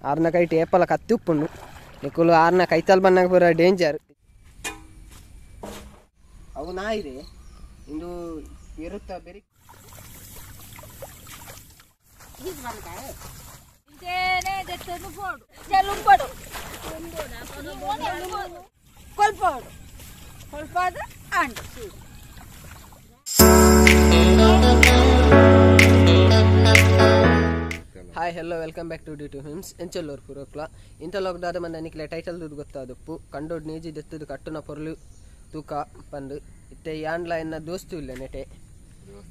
ಆರ್ನ ಕೈಟ್ ಏಪಲ ಕತ್ತಿ ಉಪ್ಪುಂಡು ನಿಕುಲು ಆರ್ನ ಕೈತಲ್ ಬನ್ನಾಗ ಪೂರ ಡೇಂಜರ್ ಅವು ನಾಯಿರೆ ಇಂದು ಇರುತ್ತ ಬೆರಿ Hi hello welcome back to D2 Films ಎಂಚಲ್ಲೋರ್ ಪೂರಕ್ಲ ಇಂಟರ್ಲಾಕ್ ದಾದ ಮಂದ ನಿಕ್ಲೆ ಟೈಟಲ್ ದುಡ್ಡು ಗೊತ್ತಾದಪ್ಪು ಕಂಡೋಡ್ ನೇಜಿ ದೆತ್ತದು ಕಟ್ಟುನ ಪೊರ್ಲು ತೂಕ ಪಂದು ಇತ್ತೆ ಯಾನ್ಲ ಎನ್ನ ದೋಸ್ತು ಇಲ್ಲ ನೆಟೆ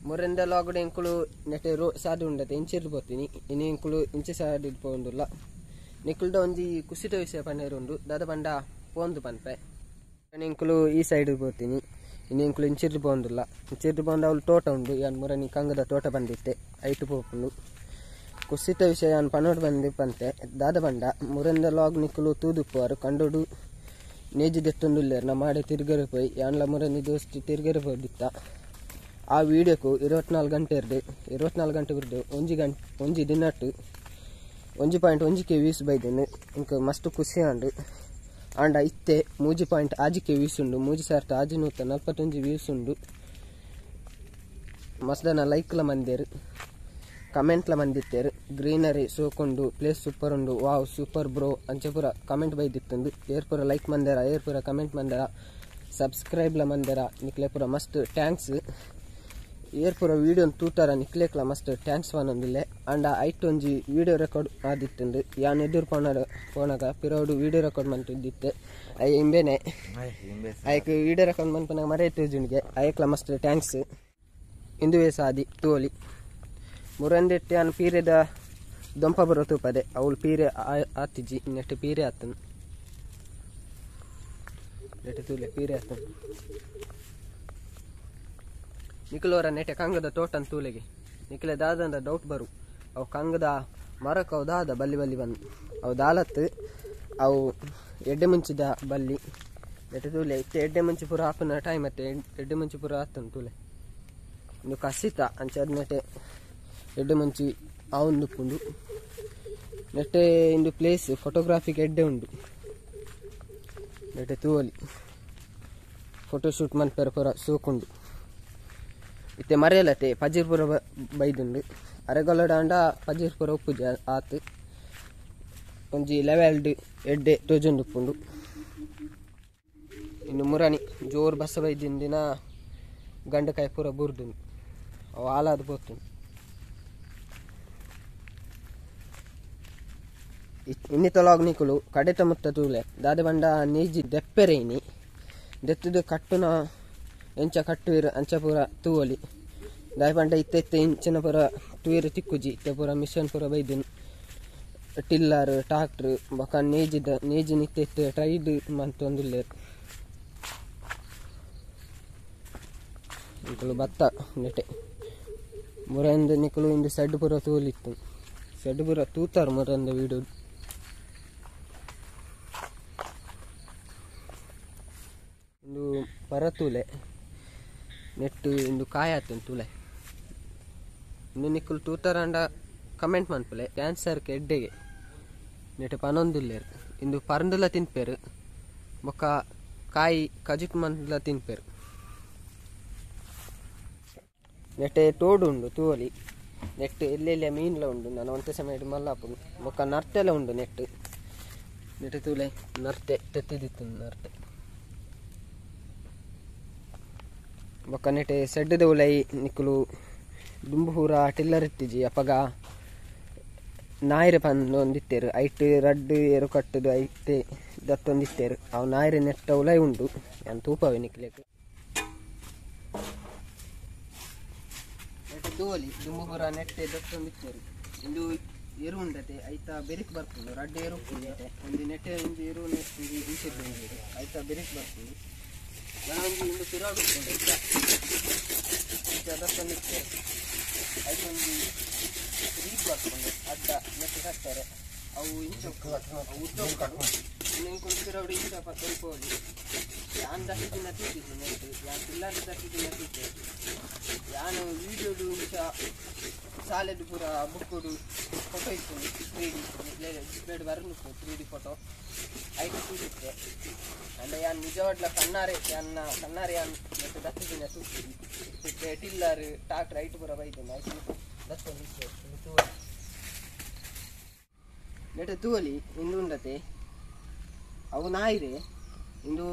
ಮುರೆಂದ ಲಾಗುಡು ಎಂಕುಲು ನೆಟೆ ರೋ ಸಾದು ಉಂಡತೆ ಇಂಚಿರ್ದು ಪೋತೀನಿ ಇನಿ ಎಂಕುಲು ಇಂಚೆ ಸಾದು ಪೋಂದುಲ್ಲ ನಿಕ್ಕುಲ್ದ ಒಂಜಿ ಕುಸಿತ ವಿಷಯ ಪನ್ನೇರು ಉಂಡು ದಾದ ಪಂಡ ಪೋಂದು ಪನ್ಪೆ ಎಂಕುಲು ಈ ಸೈಡ್ ಪೋತೀನಿ ಇನಿ ಎಂಕುಲು ಇಂಚಿರ್ದು ಪೋಂದುಲ್ಲ ಇಂಚಿರ್ದು ಪೋಂದು ಅವಳು ತೋಟ ಉಂಡು ಯಾನ್ ಮುರನಿ ಕಂಗದ ತೋಟ ಬಂದಿತ್ತೆ ಐಟು ಪೋಪುಂಡು ಕುಸಿತ ವಿಷಯ ಪನೋಡ್ ಬಂದು ಪಂತೆ ದಾದ ಬಂಡ ಮುರಂದ ಲಾಗ್ ನಿಕ್ಕುಲು ತೂದುಪ್ಪುವಾರು ಕಂಡೋಡು ನೇಜಿ ದೆತ್ತೊಂದುಲ್ಲೇರು ನಮ್ಮ ಆಡೆ ತಿರ್ಗರೆ ಪೋಯಿ ಯಾನ್ಲ ಮುರನಿ ದೋಸ್ತಿ ತಿರ್ಗರೆ ಪೋದಿತ್ತ ಆ ವೀಡಿಯೋಕು 24 ಗಂಟೆ ಇರ್ದು 24 ಗಂಟೆ ಬಿರ್ದು ಒಂಜಿ ಗಂಟೆ ಒಂಜಿ ದಿನಟ್ಟು 1.1 ಕೆ ವ್ಯೂಸ್ ಬೈದೇನು ಇಂಕ ಮಸ್ತ್ ಖುಷಿ ಆಂಡು ಆಂಡ ಇತ್ತೆ 3.6 ಕೆ ವ್ಯೂಸ್ ಉಂಡು 3641 ವ್ಯೂಸ್ ಉಂಡು ಮಸ್ದನ ಲೈಕ್ಲ ಮಂದೇರು ಕಮೆಂಟ್ಲ ಮಂದಿತ್ತೇರು ಗ್ರೀನರಿ ಸೋಕೊಂಡು ಪ್ಲೇಸ್ ಸೂಪರ್ ಉಂಡು ವಾವ್ ಸೂಪರ್ ಬ್ರೋ ಅಂಚೆ ಪೂರ ಕಮೆಂಟ್ ಬೈದಿತ್ತಂದು ಏರ್ ಪೂರ ಲೈಕ್ ಮಂದೇರ ಏರ್ ಪೂರ ಕಮೆಂಟ್ ಮಂದೇರ ಸಬ್ಸ್ಕ್ರೈಬ್ಲ ಮಂದೇರ ನಿಕ್ಲೆ ಪೂರ ಮಸ್ತ್ thanks ಏರ್ ಪೂರ ವೀಡಿಯೋ ತೂತಾರ ನಿಕ್ಲೇಕ್ಲ ಮಸ್ತ್ thanks ಪನೊಂದಿಲ್ಲೆ ಅಂಡ ಐಟ್ ಒಂಜಿ ವೀಡಿಯೋ ರೆಕಾರ್ಡ್ ಆದಿತ್ತಂದು ಯಾನ್ ಎದುರು ಪೋನಾಗ ಪಿರೋಡು ವೀಡಿಯೋ ರೆಕಾರ್ಡ್ ಮಂತಿದ್ದಿತ್ತೆ ಅಯ್ಯ ಇಂಬೇನೆ ಐಕ್ ವೀಡಿಯೋ ರೆಕಾರ್ಡ್ ಮನ್ಪನಾಗ ಮರೆಯಿತ್ತು ಜುನಿಗೆ ಐಕ್ಲ ಮಸ್ತ್ thanks ಇಂದುವೇ ಸಾದಿ ತೋಲಿ ಮುರಂದೆಟ್ಟೆ ಅನ್ ಪೀರೆದ ದೊಂಪ ಬರೋ ತೂಪದೆ ಅವಳು ಪೀರೆ ಆತಿಜಿ ನೆಟ್ಟು ಪೀರೆ ಆತನು ನೆಟ್ಟು ತೂಲೆ ಪೀರೆ ಆತನು ನಿಖಲೋರ ನೆಟ್ಟೆ ಕಂಗದ ತೋಟನ್ ತೂಲೆಗೆ ನಿಖಲೆ ದಾದಂದ ಡೌಟ್ ಬರು ಅವು ಕಂಗದ ಮರಕ್ಕೆ ಅವು ದಾದ ಬಲ್ಲಿ ಬಲ್ಲಿ ಬಂದು ಅವು ದಾಲತ್ತು ಅವು ಎಡ್ಡೆ ಮುಂಚಿದ ಬಲ್ಲಿ ನೆಟ್ಟೆ ತೂಲೆ ಇತ್ತೆ ಎಡ್ಡೆ ಮುಂಚಿ ಪೂರ ಆಪನ ಟೈಮ್ ಅತ್ತೆ ಎಡ್ಡೆ ಮುಂಚಿ ಪೂರ ಆತನು ತೂಲೆ ಇನ್ನು ಕಸಿತ ಅಂಚೆ ಅದ್ ನೆಟ್ಟೆ ಎಡ್ಡೆ ಮುಂಚಿ ಆವೊಂದುಪ್ಪುಂಡು ನೆಟ್ಟೆ ಇಂದು ಪ್ಲೇಸ್ ಫೋಟೋಗ್ರಾಫಿಕ್ ಎಡ್ಡೆ ಉಂಡು ನೆಟ್ಟೆ ತೂವಲಿ ಫೋಟೋಶೂಟ್ ಮನ್ಪೆರ ಪೂರ ಸೋಕುಂಡು ಇತ್ತೆ ಮರೆಯಲತ್ತೆ ಪಜೀರ್ಪುರ ಬೈದುಂಡು ಅರೆಗೊಲಡಾಂಡ ಪಜೀರ್ಪುರ ಉಪ್ಪುಜಿ ಆತು ಒಂಜಿ ಲೆವೆಲ್ಡ್ ಎಡ್ಡೆ ತೋಜೊಂದುಪ್ಪುಂಡು ಇನ್ನು ಮುರಾನಿ ಜೋರು ಬಸ್ಸ ಬೈದಿಂದಿನ ಗಂಡಕಾಯಿ ಪೂರ ಬುರ್ದುಂಡು ಅವು ಹಾಲಾದ ಪೋತುಂಡು ಇನ್ನಿತೊಳಗ ನಿಕುಲು ಕಡೆತ ಮುತ್ತ ತೂಲೆ ದಾದ ಬಂಡ ನೇಜಿ ದೆಪ್ಪೆರೆ ಇನಿ ದೆತ್ತದು ಕಟ್ಟುನ ಎಂಚ ಕಟ್ಟುವಿರು ಅಂಚ ಪೂರ ತೂವಲಿ ದಾಯ ಪಂಡ ಇತ್ತೆ ಇತ್ತೆ ಇಂಚಿನ ಪೂರ ತೂಯಿರು ತಿಕ್ಕುಜಿ ಇತ್ತೆ ಪೂರ ಮಿಷನ್ ಪೂರ ಬೈದಿನ ಟಿಲ್ಲರ್ ಟ್ರಾಕ್ಟ್ರ್ ಬೊಕ ನೇಜಿದ ನೇಜಿನ ಇತ್ತೆ ಇತ್ತೆ ಟ್ರೈಡ್ ಮಂತೊಂದುಲ್ಲೇರು ನಿಕುಲು ಭತ್ತ ನೆಟೆ ಮುರಂದು ನಿಕುಲು ಇಂದು ಸೆಡ್ ಪೂರ ತೂಲಿತ್ತು ಸೆಡ್ ಪೂರ ತೂತಾರು ಮುರಂದ ವೀಡಿಯೋ ಇಂದು ಪರತೂಲೆ ನೆಟ್ಟು ಇಂದು ಕಾಯ ಆತುಂಡು ತೂಲೆ ಇನ್ನು ನಿಕ್ಕುಲು ತೂತಾರಂಡ ಕಮೆಂಟ್ ಮನ್ಪುಲೆ ಕ್ಯಾನ್ಸರ್ಗೆ ಎಡ್ಡೆಗೆ ನೆಟ್ಟು ಪನೊಂದುಲ್ಲೇರು ಇಂದು ಪರಂದುಲ ತಿನ್ಪೇರು ಬೊಕ್ಕ ಕಾಯಿ ಕಜುಕ್ ಮಂದುಲ ತಿನ್ಪೇರು ನೆಟ್ಟೆ ತೋಡು ಉಂಡು ತೂವಲಿ ನೆಟ್ಟು ಎಲ್ಲೆಲ್ಲ ಮೀನ್ಲ ಉಂಡು ನಾನು ಒಂತೆ ಸಮಯ ಮಲ್ಲಾಪುಂಡು ಬೊಕ್ಕ ನರ್ತೆಲ ಉಂಡು ನೆಟ್ಟು ನೆಟ್ಟು ತೂಲೆ ನರ್ತೆ ತೆತ್ತಿದಿತ್ತು ನರ್ತೆ ಬೊಕ್ಕ ನೆಟೆ ಸೆಡ್ಡದ ಉಲೈ ನಿಕುಲು ದುಂಬು ಪೂರ ಟಿಲ್ಲರ್ ಇತ್ತಿಜಿ ಅಪಗ ನಾಯಿರೆ ಪಂದೊಂದಿತ್ತೇರು ಐಟ್ ರಡ್ಡು ಏರು ಕಟ್ಟುದು ಐತೆ ದತ್ತೊಂದಿತ್ತೇರು ಅವು ನಾಯಿರೆ ನೆಟ್ಟ ಉಲೈ ಉಂಡು ಯಾನ್ ತೂಪವೆ ನಿಕ್ಲೆಗ್ ನೆಟ್ಟೆ ತೂವಲಿ ದುಂಬು ಪೂರ ನೆಟ್ಟೆ ದತ್ತೊಂದಿತ್ತೇರು ಇಂದು ಎರು ಉಂಡತೆ ಐತ ಬೆರಿಕ್ ಬರ್ಪುಂಡು ರಡ್ಡು ಏರು ಉಪ್ಪುಂಡು ನೆಟ್ಟೆ ಒಂಜಿ ನೆಟ್ಟೆ ಒಂಜಿ ಎರು ನೆಟ್ಟು ಇಂಚಿರ್ದು ಒಂಜಿ ಎರು ಐತ ಬೆರಿಕ್ ಬರ್ಪುಂಡು ಒಂಜಿ ಇಂದು ಪಿರಾಡು ಉಪ್ಪುಂಡು ಐತ ಇಂಚ ದತ್ತೊಂದಿತ್ತೇರು ಐತ ಒಂಜಿ ರೀಪ್ ಬರ್ಪುಂಡು ಅಡ್ಡ ನೆಟ್ಟೆ ಕಟ್ತಾರೆ ಅವು ಇಂಚ ಪಿರವುಡು ಇಂಚ ಪತ್ತೊಲ್ಪೋಲಿ ಯಾನ್ ದತ್ತಿನ ತೂತಿದ್ದೆ ನೆಟ್ ಯಾನ್ ಪಿಲ್ಲರ್ ದತ್ತಿನ ತೂತೆ ಯಾನ್ ವೀಡಿಯೋಡು ಇಂಚ ಸಾಲೆಡ್ ಪೂರ ಬುಕ್ಕುಡು ಫೋಟೋ ಇತ್ತು 3D ಡಿಸ್ಪ್ಲೇಡ್ ಬರಲು 3D photo ಐಟ್ ತೂತಿದ್ದೆ ಅಂಡ ಯಾನ್ ನಿಜವಾಡ್ಲ ಕಣ್ಣಾರೆ ಯಾನ್ನ ಕಣ್ಣಾರೆ ಯಾನ್ ನೆಟ್ ದತ್ತಿನ ತೂತಿದ್ದೆ ಟಿಲ್ಲರ್ ಟ್ರಾಕ್ಟರ್ ಐಟ್ ಪೂರ ಬೈದಿನ ಐಟ್ ದತ್ತೊಂದಿತ್ತೆ ನೆಟ್ ತೂವಲಿ ಇಂದು ಉಂಡತೆ ಅವು ನಾಯಿರೆ ಇಂದು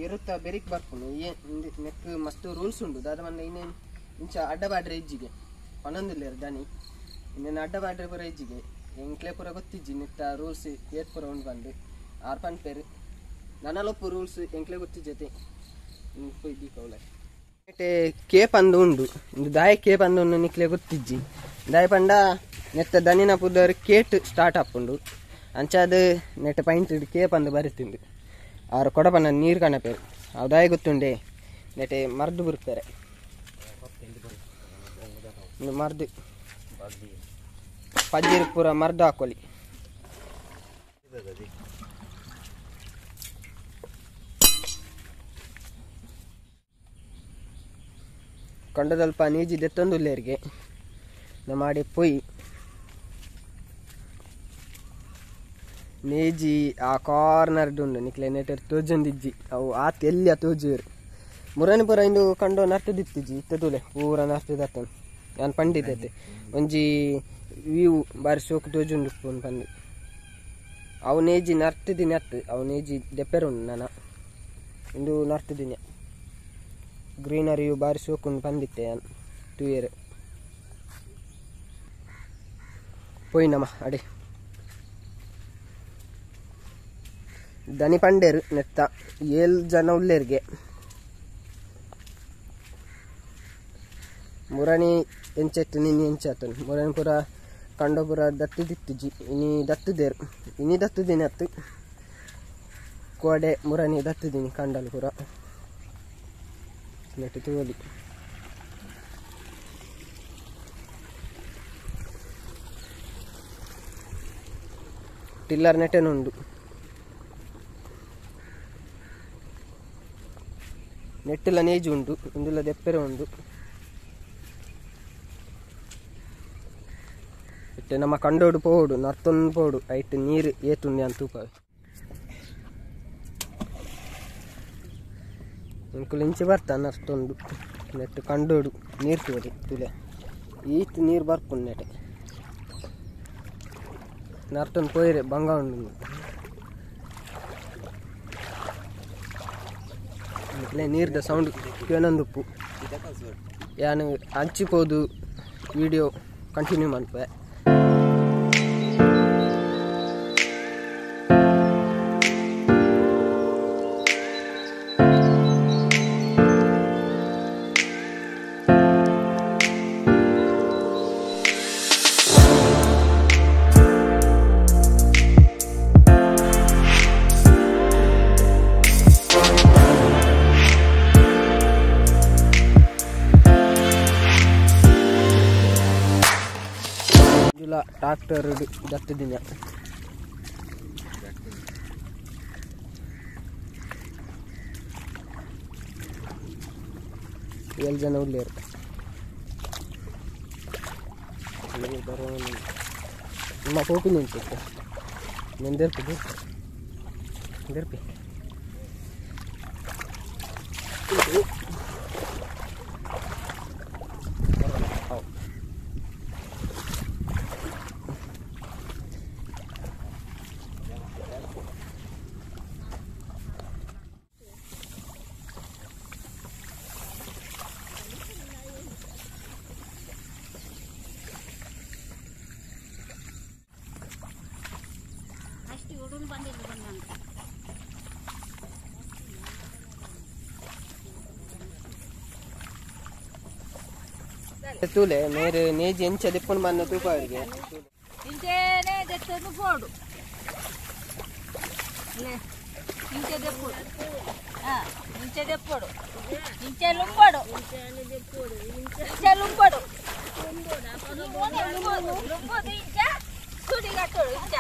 ಎರುತ್ತ ಬೆರಿಕ್ ಬರ್ಪುಂಡು ಇಂದು ನೆಕ್ ಮಸ್ತ್ ರೂಲ್ಸ್ ಉಂಡು ದಾದ ಮಂದ ಇನ್ನೇನು ಇಂಚ ಅಡ್ಡ ಬಾಡ್ರೆ ಇಜ್ಜಿಗೆ ಪನೊಂದುಲ್ಲೆರ್ ದನಿ ಇನ್ನೇನು ಅಡ್ಡ ಬಾಡ್ರೆ ಪೂರ ಇಜ್ಜಿಗೆ ಎಂಕ್ಲೆ ಪೂರ ಗೊತ್ತಿಜ್ಜಿ ನೆತ್ತ ರೂಲ್ಸ್ ಏತ್ ಪೂರ ಉಂಡು ಬಂದು ಆರ್ ಪನ್ಪೇರು ನನಲೊಪ್ಪು ರೂಲ್ಸ್ ಎಂಕ್ಲೆ ಗೊತ್ತಿಜ್ಜತೆ ಪೋಯ್ ದೀಪವಲ ನೆಟ್ಟೆ ಕೇಪ್ ಅಂದು ಉಂಡು ಇಂದು ದಾಯ ಕೇಪ್ ಅಂದು ಉಂಡು ನಿಕ್ಲೆ ಗೊತ್ತಿಜ್ಜಿ ದಾಯ ಪಂಡ ನೆತ್ತ ದನಿನ ಪುದರ್ ಕೇಟ್ ಸ್ಟಾರ್ಟ್ ಆಪುಂಡು ಅಂಚಾದ ನೆಟ್ಟ ಪೈಂಟ್ ಕೇಪ್ ಅಂದು ಬರಿತಿಂದು ಆರು ಕೊಡಪನ ನೀರು ಕಣಪೇರು ಅವು ದಾಯ ಗೊತ್ತುಂಡೆ ನೆಟೆ ಮರ್ದು ಬುರ್ಪೇರೆ ಇಂದು ಮರ್ದು ಪಜ್ಜಿರ್ ಪೂರ ಮರ್ದು ಹಾಕೊಲಿ ಕಂಡದಲ್ಪ ನೀಜಿ ದೆತ್ತೊಂದುಲ್ಲೇರಿಗೆ ನಮ್ಮ ಪೊಯ್ ನೇಜಿ ಆ ಕಾರ್ನರ್ ಉಂಡು ನಿಕ್ಲೆ ನೆಟರ್ ತೋಜೊಂದಿಜ್ಜಿ ಅವು ಆತ್ ಎಲ್ಲಿಯ ತೋಜುವೆರ್ ಮುರನಿ ಪೂರ ಇಂದು ಕಂಡು ನರ್ತದಿತ್ತಿಜ್ಜಿ ಇತ್ತೆ ತೂಲೆ ಪೂರ ನರ್ತದತ್ತನ್ ಯಾನ್ ಪಂಡಿದ್ದೈತೆ ಒಂಜಿ ವ್ಯೂ ಬಾರಿ ಸೋಕು ತೋಜುಂಡು ಪಂದು ಅವು ನೇಜಿ ನರ್ತದಿನ ಅತ್ತು ಅವು ನೇಜಿ ದೆಪ್ಪೆರ್ ಉಂಡು ನನ ಇಂದು ನರ್ತದಿನ ಗ್ರೀನರಿಯು ಬಾರಿ ಸೋಕುಂಡು ಪಂದಿತ್ತೆ ಯಾನ್ ತೂಯೆರ್ ಪೋಯ್ ನಮ ಅಡೆ ದನಿ ಪಂಡೇರು ನೆತ್ತ 7 ಜನ ಉಲ್ಲೇರ್ಗೆ ಮುರಣಿ ಎಂಚೆತ್ತು ನಿನ್ನೆ ಎಂಚಾತನು ಮುರಣಿ ಪೂರ ಕಂಡಪುರ ದತ್ತಿದಿತ್ತಿಜಿ ಇನಿ ದತ್ತುದೇರು ಇನಿ ದತ್ತುದಿನ ಅತ್ತು ಕೋಡೆ ಮುರಣಿ ದತ್ತುದಿನಿ ಕಂಡಲು ಪೂರ ನೆಟ್ಟು ತೂವಲಿ ಟಿಲ್ಲರ್ ನೆಟ್ಟೆನುಂಡು ನೆಟ್ಟುಲ ನೇಜು ಉಂಡು ಇಂದುಲ ದೆಪ್ಪೆರೆ ಉಂಡು ಇತ್ತೆ ನಮ್ಮ ಕಂಡೋಡು ಪೋಡು ನರ್ತೊಂದು ಪೋಡು ಐಟ್ ನೀರು ಏತುಂಡು ಅಂತ ತೂಪಾವೆ ಇಂಕುಲು ಇಂಚಿ ಬರ್ತಾ ನರ್ತೊಂದು ನೆಟ್ಟು ಕಂಡೋಡು ನೀರು ತೂವಲಿ ತುಲೆ ಈತ್ ನೀರು ಬರ್ಪುಂಡು ನೆಟೆ ನರ್ತೊಂದು ಪೋಯಿರೆ ಬಂಗ ಉಂಡು ನೀರ್ದ ಸೌಂಡ್ ಕೇನೊಂದುಪ್ಪು ಯಾನು ಅಂಚಿಪೋದು ವಿಡಿಯೋ ಕಂಟಿನ್ಯೂ ಮನ್ಪೆ ಟ್ರಾಕ್ಟರ್ ದತ್ತದಿನ ಏಳು ಜನ ಉಳ್ಳೇರು ನಿಮ್ಮ ಪೋಪಿನ ಉಂಟು ನೆಂದಿರ್ಪಿ ನೆಂದಿರ್ಪಿ ತೂಲೆ ಮೇರೆ ನೇಜಿ ಎಂಚ ದಿಪ್ಪುಂಡು ಮನ್ನ ತೂಪ ಅವರಿಗೆ ಇಂಚೇನೆ ದೆತ್ತೊಂದು ಪೋಡು ಇಂಚೆ ದೆಪ್ಪುಡು ಇಂಚೆ ದೆಪ್ಪುಡು ಇಂಚೆ ಲುಂಬಡು ಇಂಚೆ ಲುಂಬಡು ಲುಂಬುದು ಇಂಚ ಸುಡಿ ಕಟ್ಟೋಡು ಇಂಚ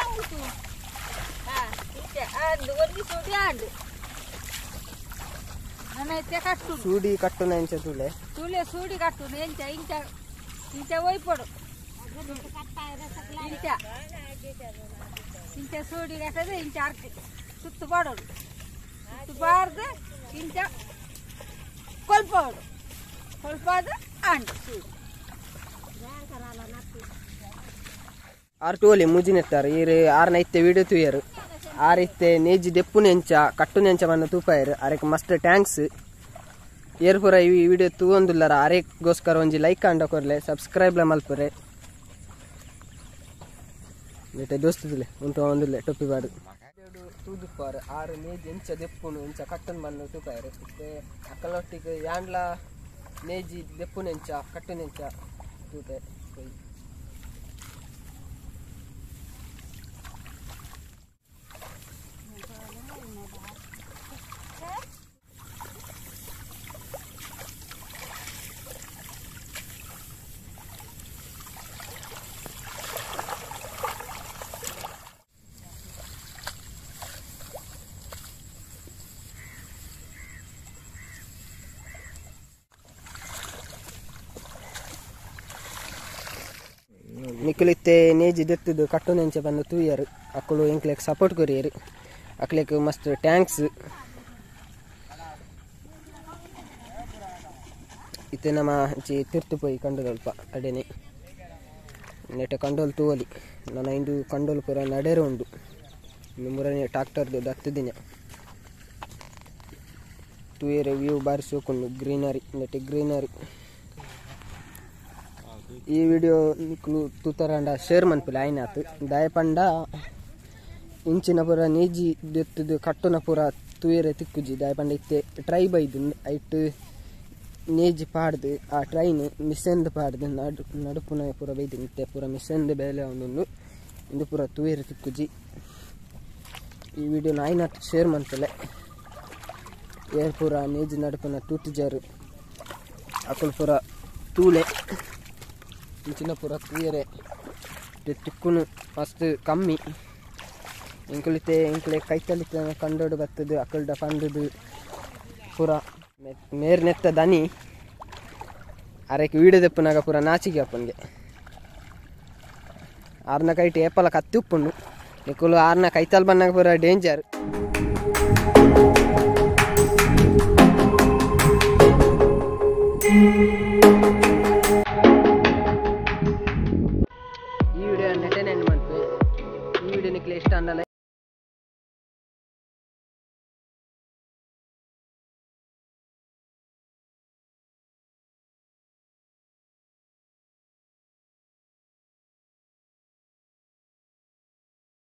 ಇಂಚ ಅಂದು ಒಂಜಿ ಸುಡಿ ಆಂಡು ನನ್ನ ಇತ್ತೆ ಕಟ್ಟು ಸೂಡಿ ಕಟ್ಟುನ ಎಂಚ ತುಲೆ ತುಲೆ ಸೂಡಿ ಕಟ್ಟುನು ಎಂಚ ಇಂಚ ಇಂಚ ಒಯ್ಪೊಡು ಇಂಚ ಇಂಚ ಸೂಡಿ ಕಟ್ಟದೆ ಇಂಚ ಅರ್ಕ್ ಸುತ್ತು ಪಾಡೋಡು ಸುತ್ತು ಪಾಡ್ದು ಇಂಚ ಕೊಲ್ಪೋಡು ಕೊಲ್ಪಾದ ಆಂಡು ಸೂಡಿ ಆರ್ ಟೋಲಿ ಮುಜಿನೆತ್ತಾರೆ ಈರು ಆರ್ನ ಇತ್ತೆ ವಿಡಿಯೋ ತೂಯರು ಆರ್ ಇತ್ತೆ ನೇಜಿ ದೆಪ್ಪುನೆಂಚ ಕಟ್ಟುನೆಂಚ ಬನ್ನ ತೂಪಾಯರು ಅರೆಕ್ ಮಸ್ತ್ thanks ಏರ್ ಪೂರ ಈ ವಿಡಿಯೋ ತೂವೊಂದುಲ್ಲರ ಅರೆಗೋಸ್ಕರ ಒಂಜಿ ಲೈಕ್ ಅಂಡ ಕೊರ್ಲೆ ಸಬ್ಸ್ಕ್ರೈಬ್ಲ ಮಲ್ಪುರೆ ನೆಟೆ ದೋಸ್ತುಲೆ ಉಂಟು ಒಂದುಲ್ಲೆ ಟೊಪ್ಪಿ ಬಾಡು ತೂದುಪ್ಪಾರು ಆರು ನೇಜಿ ಎಂಚ ದೆಪ್ಪುನು ಎಂಚ ಕಟ್ಟುನ್ ಬನ್ನ ತೂಪಾಯರು ಇತ್ತೆ ಅಕ್ಕಲೊಟ್ಟಿಗೆ ಯಾಂಡ್ಲ ನೇಜಿ ದೆಪ್ಪುನೆಂಚ ಕಟ್ಟುನೆಂಚ ತೂಪೆ ನಿಕ್ಕುಲಿತ್ತೆ ನೇಜಿ ದೆತ್ತದು ಕಟ್ಟುನೆಂಚ ಬಂದು ತೂಯರು ಅಕ್ಕಳು ಎಂಕ್ಲೆಕ್ ಸಪೋರ್ಟ್ ಕೊರಿಯರು ಅಕ್ಲೆಕ್ ಮಸ್ತ್ thanks ಇತ್ತೆ ನಮ್ಮ ಅಂಚಿ ತಿರ್ತು ಪೋಯಿ ಕಂಡೋಲ್ಪ ಅಡೆನೆ ನೆಟ ಕಂಡೋಲ್ ತೂವಲಿ ನನ್ನ ಇಂದು ಕಂಡೋಲ್ ಪೂರ ನಡೆರು ಉಂಡು ಮೂರನೇ ಟ್ರಾಕ್ಟರ್ದು ದತ್ತು ದಿನ ತೂಯರೆ ವ್ಯೂ ಬಾರಿ ಸೋಕುಂಡು ಗ್ರೀನರಿ ನೆಟೆ ಗ್ರೀನರಿ. ಈ ವಿಡಿಯೋ ನಿಕ್ಲು ತೂತರಂಡ ಶೇರ್ ಮನ್ಪುಲೆ ಆಯ್ನಾತು ದಾಯಪಂಡ ಇಂಚಿನ ಪೂರ ನೇಜಿ ದೆತ್ತದು ಕಟ್ಟುನ ಪೂರ ತೂಯರೆ ತಿಕ್ಕುಜಿ ದಾಯಪಂಡ ಇತ್ತೆ ಟ್ರೈ ಬೈದು ಐಟ್ ನೇಜಿ ಪಾಡ್ದು ಆ ಟ್ರೈನ್ ಮಿಷನ್ದು ಪಾಡ್ದು ನಡುಪುನ ಪೂರ ಬೈದು ಇತ್ತೆ ಪೂರ ಮಿಷನ್ದು ಬೇಲೆ ಒಂದೊಂದು ಇಂದು ಪೂರ ತೂಯರೆ ತಿಕ್ಕುಜಿ. ಈ ವಿಡಿಯೋನ ಆಯ್ನಾತು ಶೇರ್ ಮನ್ಪುಲೆ ಏರ್ ಪೂರ ನೇಜಿ ನಡುಪುನ ತೂತುಜಾರು ಅಕುಲು ಪೂರ ತೂಲೆ ಇಂಚಿನ ಪೂರ ತೂಯರೆ ತಿಕ್ಕುನು ಮಸ್ತ್ ಕಮ್ಮಿ ಎಂಕುಲಿತೆ ಎಂಕುಲೆ ಕೈತಲಿತೆ ಕಂಡೋಡು ಬತ್ತದು ಅಕಲ್ಡ ಪಂಡುದು ಪೂರ ಮೇರ್ ನೆತ್ತ ದನಿ ಅರೆಕ್ ವೀಡಿಯೋ ದೆಪ್ಪುನಾಗ ಪೂರ ನಾಚಿಗೆ ಅಪ್ಪನಿಗೆ ಆರ್ನ ಕೈಟ್ ಏಪಲ ಕತ್ತಿ ಉಪ್ಪುಂಡು ನಿಕುಲು ಆರ್ನ ಕೈತಲ್ ಬನ್ನಾಗ ಪೂರ ಡೇಂಜರ್. ಈ ವಿಡಿಯೋ ನೆಟೆ ನೆನ್ ಮನ್ಪು ಈ ವಿಡಿಯೋ ನಿಕ್ಲೆ ಇಷ್ಟ ಅಂದಲ್ಲ.